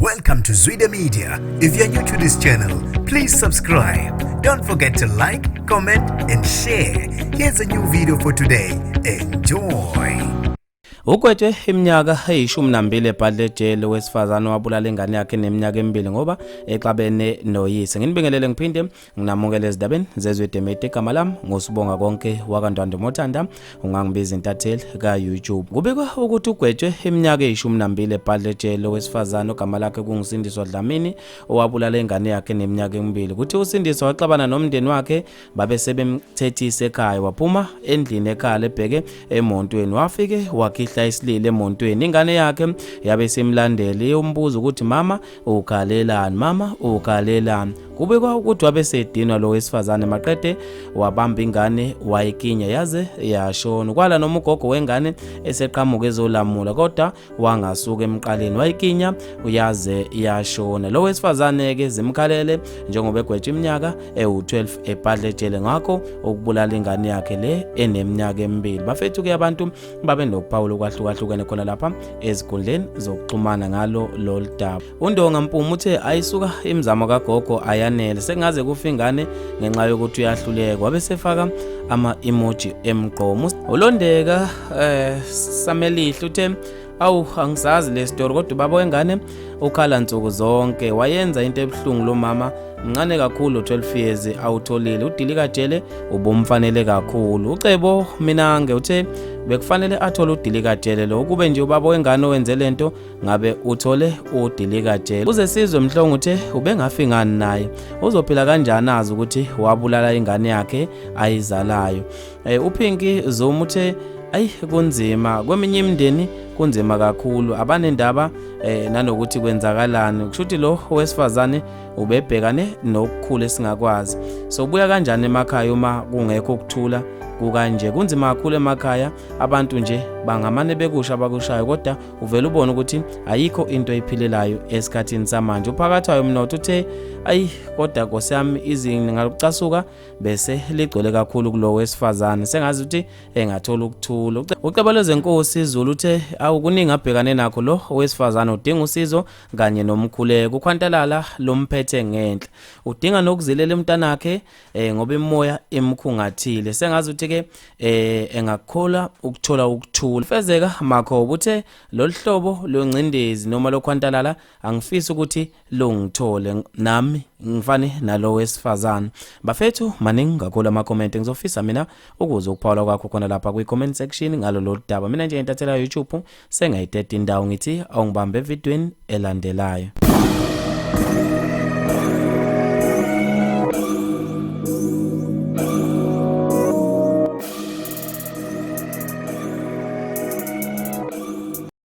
Welcome to Zwida Media. If you're new to this channel, please subscribe. Don't forget to like, comment, and share. Here's a new video for today. Enjoy. Ugwetshwe iminyaka eyi-12 ebhadle ejele wesifazane owabulala ingane yakhe eneminyaka emibili ngoba exabene noyise. Nginibingelele ngiphinde nginamukele ezindabeni zezwe Demede. Igama lami nguSibonga Konke wakaNtwando Mothanda, ungangibiza intatheli ka-YouTube. Kubikwa ukuthi ugwetshwe iminyaka eyi-12 ebhadle ejele wesifazane ogama lakhe kunguSindiswa Dlamini owabulala ingane yakhe eneminyaka emibili. Kuthi uSindiswa waxabana nomndeni wakhe babe sebemthethisa ekhaya, waphuma endlini ekhala ebheke emontweni, wafike wakhihla isililo emontweni. Ingane yakhe yabe simlandela iyombuza ukuthi mama ukhalelani, mama ukhalelani. Kubikwa ukuthi wabe sedinwa lo wesifazane maqede wabamba ingane wayikinya yaze yashona. Kwala noma ugogo wengane eseqhamuka ezolamula kodwa wangasuka emqaleni wayikinya uyaze yashona. Lo wesifazane ke zimkhalele njengoba egwetshwa iminyaka ewu-12 ebhadle ejele ngakho ukubulala ingane yakhe le eneminyaka emibili. Bafethu ke abantu babe nokuphawula okwahlukahlukene khona lapha ezinkundleni zokuxhumana ngalo lolu daba. UNdonga Mpumu uthe ayisuka imizamo kagogo ayanele, sekungaze kufe ingane ngenxa yokuthi uyahluleka. Wabe sefaka ama-emoji emgqomo. ULondeka Samelihle uthe awu angisazi le story kodwa ubaba wengane ukhala nsuku zonke, wayenza into ebuhlungu lo mama mncane kakhulu, 12 years awutholile udilika jele ubumfanele kakhulu. UCebo Minange uthe bekufanele athole udilika jele lo, ukube nje ubaba wengane owenze lento ngabe uthole udilika jele. Uzesizwe Mhlongo uthe ubengafi ngani naye, uzophila kanjani azi ukuthi wabulala ingane yakhe ayizalayo. UPinky Zuma uthe ayi kunzima kweminye imindeni, kunzima kakhulu, abanendaba nanokuthi kwenzakalani. Kusho ukuthi lo wesifazane ubebhekane nokukhulu esingakwazi. So buya kanjani emakhaya uma kungekho ukuthula kukanje? Kunzima kakhulu emakhaya, abantu nje bangamane bekusha abakushayo, kodwa uvele ubone ukuthi ayikho into eyiphilelayo esikhathini samanje. Uphakathwayo Mnotho uthe ayi kodwa Nkosi yami izinga ngalucasuka bese ligcwele kakhulu kulo wesifazane, sengazi ukuthi engathola ukuthula. Uceba lwezenkosi Zulu uthe awu kuningi abhekane nakho lo wesifazane, udinga usizo kanye nomkhuleko. Ukhwantalala lomphethe ngenhla, udinga nokuzilela umntanakhe ngoba imoya imkhungathile, sengazi ukuthi ke engakhola ukuthola ukuthula. Fezeka Makhoba uthe lolu hlobo lwengcindezi noma lokhwantalala angifisi ukuthi lungithole nami ngifane nalo wesifazane. Bafethu maningi kakhulu ama-comment, ngizofisa mina ukuze ukuphawula kwakho khona lapha kwi-comment section ngalo lolu daba. Mina nje intathela YouTube sengayiteta indawo, ngithi awungibambe evidweni elandelayo.